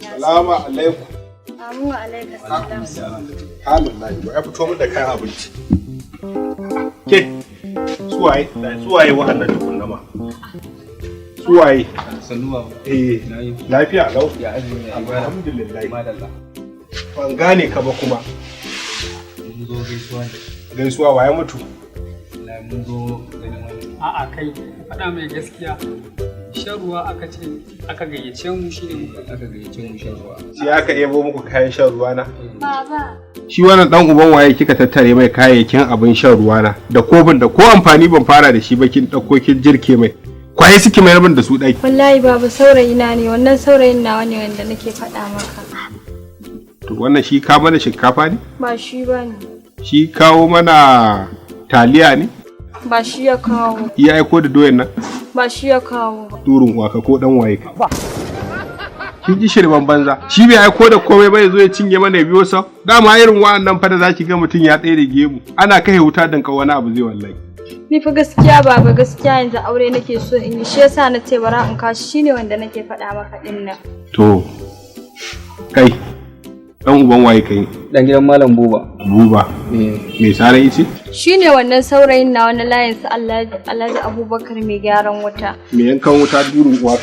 Salamu alaikum. Amin wa alaika salam. Halin lahi, ya fito min da kayan abinci. Ke, suwaye, suwaye wa'annan tukunna ma? Suwaye? Sannu, baba. Eh, Na yi. Lafiya lau. Ya azumi, ya ibada? Alhamdulillah. Madalla. Ban gane ka ba kuma. Mun zo gaisuwa ne. Gaisuwa, waye mutu? Na mun zo ganin wani. A'a kai, faɗa mai gaskiya. Shan ruwa aka ce aka gayyace mu, shine muka Aka gayyace mu shan ruwa. Shi aka ebo muku kayan shan ruwa na. Baba. Shi wannan dan uban waye kika tattare mai kayayyakin abin shan ruwa na da kofin da ko amfani ban fara da shi ba, kin dauko kin jirke mai. Kwaye suke mayar min da su ɗaki. Wallahi baba, saurayi na ne, wannan saurayin nawa ne wanda nake faɗa maka. To, wannan shi ka mana shinkafa ne? Ba shi ba ne. Shi kawo mana taliya ne? Ba shi ya kawo. Ya aiko da doyan nan? Ba shi ya kawo ba. Durin waka ko dan waye ka. Kin ji shirman banza. Shi bai aiko da komai ba, ya zo ya cinye mana ya biyo sa. Dama irin wa'annan fa da zaki ga mutum ya tsaye da gemu. Ana kai wuta dan wani abu zai wallahi. Ni fa gaskiya baba, gaskiya yanzu aure nake so in yi, shi yasa na ce bara in kashi, shine wanda nake faɗa maka din nan. To, kai dan uban waye kai? Dan gidan Malam Buba. Buba. Eh. Me saran ice? Shine wannan saurayin nawa na layin su Alhaji Abubakar mai gyaran wuta. Me yankan wuta, durin uwa.